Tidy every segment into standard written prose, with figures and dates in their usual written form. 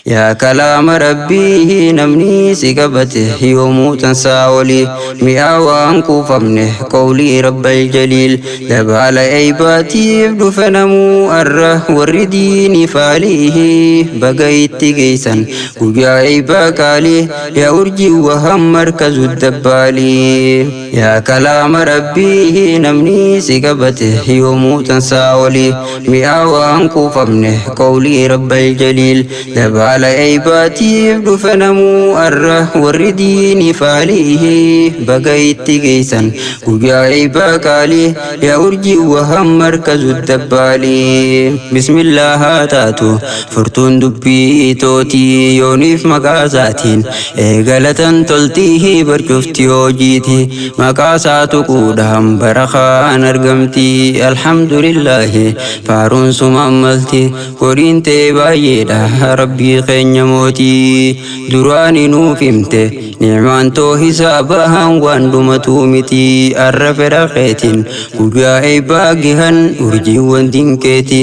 Yaa kalaama rabbii namni si qabate yoomuu tansaa olii mi'aa waan kuufamne qawlii rabbal jaliil dabaala eeybaatiif dhufe namuu arra warri diinii faalii baga itti geeysan guyyaa eeybaa qaalii yaa urjii wahan markazu dabbaalii. Yaa kalaama rabbii namni si qabate yoomuu tansaa olii mi'aa waan kuufamne qawlii rabbal jaliil dabaala eeybaatiif dhufe namuu arra warri diinii faalii baga itti geeysan guyyaa eeybaa qaalii yaa urjii wahan markazu dabbaalii. Bismillah haa taatu furtuun dubbii tootii yooniif maqaa isaatiin eegalatan toltii barcufti hojiiti maqaa isaa tuquudhaan barakaan argamti alhamdulillaahi faaruun suma ammalti goriin tee baay'eedha rabbii keenya mootii duraan nuuf himte ni'maan too hisaabahan waan dhumatu miti arra fedha keetiin guyyaa eebbaa gihan urjiiwwan dinkeeti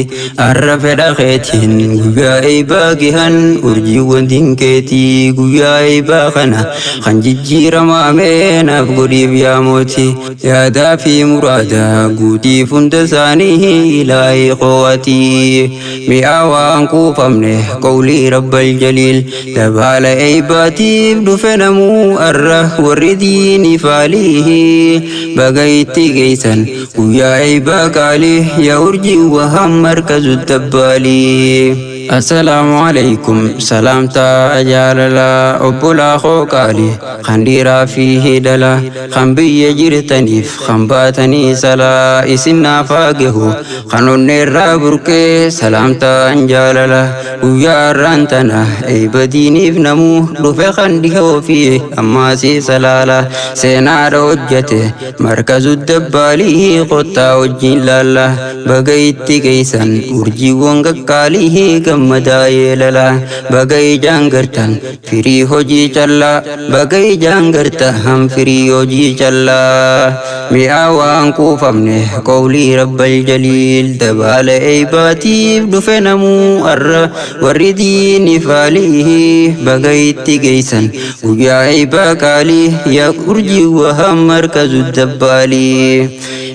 arra fedha keetiin guyyaa eebbaa gihan urjiiwwan dinkeeti guyyaa eebbaa kana kan jijjiiramaa meenaaf godhiif yaa mooti yaadaa fi muraada guutiif hunda isaanii ilaahii qoo'atii mi'aa waan kuufamne qawlii rabbal jaliil dabaala eeybaatiif dhufe namuu arra warri diinii faalii baga itti geeysan guyyaa eeybaa qaalii yaa urjii wahan markazu dabbaalii. Assalaamu alaikum salaamtaa jaalalaa obbolaa koo qaalii kan dhiiraa fi hidhala kan biyya jirtaniif kan baatanii salaa isin naaf haa gahu kan onneerraa burqee salaamtaan jaalala guyyaa har'aan tana eeyba diiniif namuu dhufe kan dhihoo fi ammaasii salaala seenaadha hojjete markazu dabbaalii kottaa wajjin laalla baga itti geessan urjiiwwan qaqqaalii gammadaa yeelala baga ijaan gartan firii hojii callaa baga ijaan gartan firii hojii callaa mi'aa waan kuufamne qawlii rabbal jaliil dabaala eeybaatiif dhufe namuu arra warri diinii faalii baga itti geessan guyyaa eeybaa qaalii yaa urjii wahan markazu dabbaalii.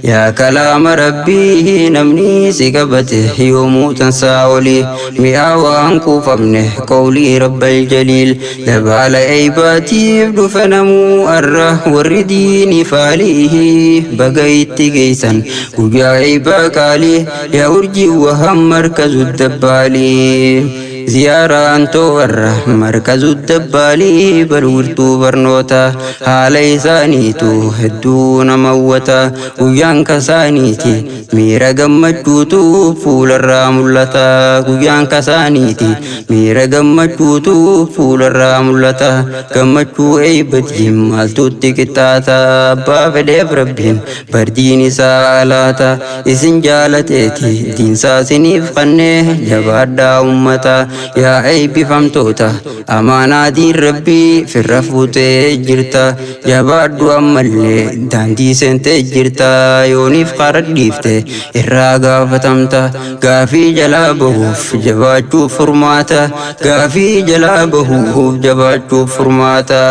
Yaa kalaama rabbii namni si qabate yoomuu tansaa olii mi'aa waan kuufamne qawlii rabbal jaliil dabaala eeybaatiif dhufe namuu arra warri diinii faalii baga itti geessan guyyaa eeybaa qaalii yaa urjii wahan markazu dabbaalii. Ziyaaraan too'arra markazu dabbaalii barwirtuu barnoota haala isaaniitu hedduu nama hawwata guyyaan kasaaniiti miira gammachuutu fuularraa mul'ata guyyaan kasaaniiti miira gammachuutu fuularraa mul'ata gammachuu eeybatiin maaltutti qixxaata abbaa fedheef rabbiin bardiin isaa laata isin jaalateeti diinsaa isiniif kannee jabaadhaa ummata yaa eebbifamtoota amaanaa diin rabbii firra fuutee jirta jabaadhu ammallee daandii seentee jirta yooniif qara dhiifte irraa gaafatamta gaafii jalaa bahuuf jabaachuuf furmaata gaafii jalaa bahuuf jabaachuuf furmaata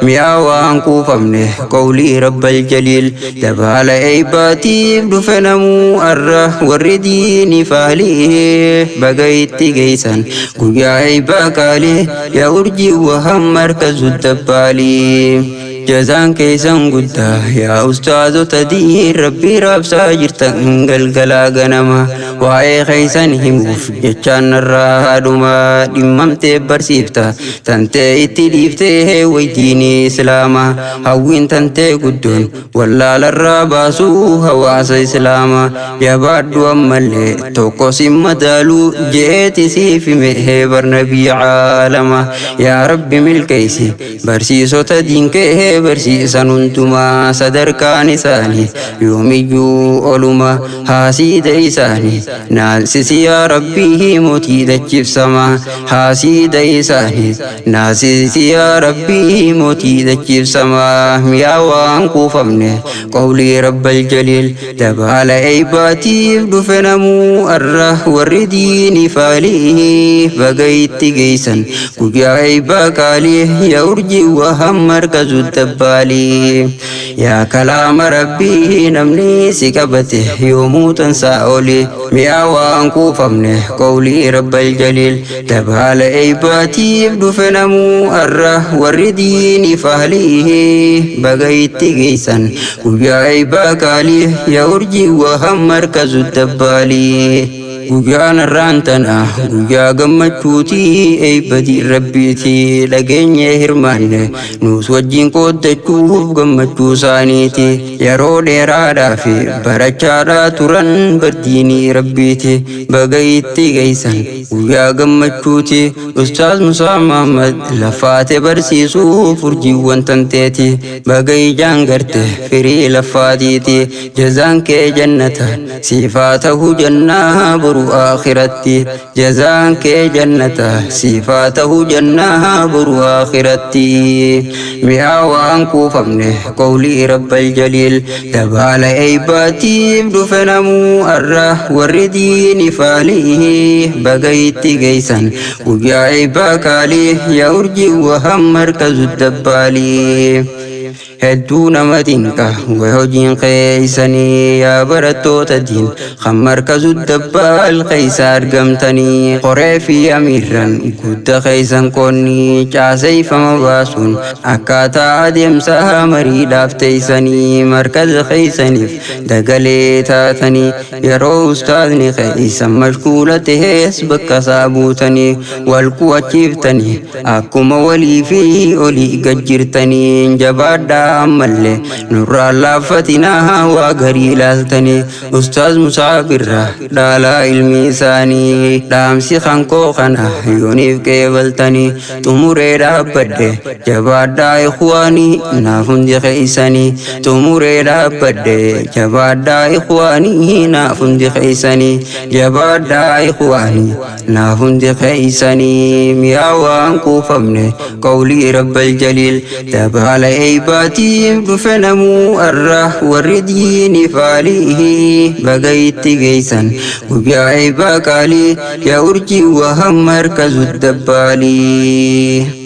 mi'aa waan kuufamne qawlii rabbal jaliil dabaala eeybaatiif dhufe namuu arra warri diinii faalii baga itti geessan guyyaa eeybaa qaalii yaa urjii wahan markazu dabbaalii. Jazaan keessan guddaa yaa ustaazota diin rabbii raabsaa jirtan galgalaa ganama waa'ee keessan himuuf jechaan narraa haadhuma dhimmamtee barsiifta tantee itti dhiiftee waydiinii islaama hawwiin tantee guddoon wallaalarraa baasuu hawaasa islaama jabaadhu ammallee tokko sin madaaluu je'eeti siif hime barnabii caalama yaa rabbi milkeessi barsiisota diinkee barsiisan hundumaa sadarkaan isaanii yoomiyyuu oluma haasiida isaanii Naasisi yaa Rabbii mootii dachiifsama haasiida isaanii. Naasisi yaa Rabbii mootii dachiifsama mi'aa waan kuufamne qawlii Rabbal Jaliil. Dabaala eeybaatiif dhufe namuu arra warri diinii faalii baga itti geeysan guyyaa eeybaa qaalii yaa urjii wahan markazu dabbaalii. Yaa kalaama Rabbii namni si qabate yoomuu tansaa oli mi'aa waan kuufamne qawlii Rabbal Jaliil. Dabaala eeybaatiif dhufe namuu arra warri diinii faalii baga itti geeysan guyyaa eeybaa qaalii yaa urjii wahan markazu dabbaalii. Guyyaan har'aan tana guyyaa gammachuutii eeybadii Rabbiitii dhageenye hirmaanne nuus wajjin qooddachuuf gammachuu isaaniiti. Yeroo dheeraadhaaf barachaadhaa turan bardiinii Rabbiiti baga itti geessan guyyaa gammachuuti. Ustaaz Musaa Muhammad lafaate barsiisuuf urjiiwwan tanteeti baga ijaan garte firii lafaatiiti. Jazaan kee jannata siifaa ta'uu jannaa boru akhiratti. Jazaan kee jannata siifaa ta'uu jannaa boru akhiratti. Mi'aa waan kuufamne qawlii Rabbal Jaliil. Dabaala eeybaatiif dhufe namuu arra warri diinii faalii baga itti geessan guyyaa eeybaa qaalii yaa urjii wahan markazu dabbaalii. Hedduu nama dinqa way hojiin keeysanii yaa barattoota diin kan markazu dabbaal keeysa argamtanii qoree fi amiirran gudda keeysan qonni caaseeyfama baasuun akkaataa adeemsa mariidhaaf teeysanii markaza keeysaniif dagalee taatanii yeroo ustaazni keeysan mashkuula tahees bakka isaa buutanii wal qu'achiiftanii akkuma walii fi olii gad jirtanii jabaadhaa ammallee nurraa laaffatinaa waa garii ilaaltanii Ustaaz Musaa birraa dhaalaa ilmi isaanii dhaamsi kankoo kana yooniif qeebaltanii xumuree dhaabbadhe jabaadhaa ikhwaanii naaf hundi keeysanii xumuree dhaabbadhe jabaadhaa ikhwaanii naaf hundi keeysanii jabaadhaa ikhwaanii naaf hundi keeysanii mi'aa waan kuufamne qawlii Rabbal Jaliil. Dabaala eeybaatiif dhufe namuu arra warri diinii faalii baga itti geessan guyyaa eeybaa qaalii yaa urjii wahan markazu dabbaalii.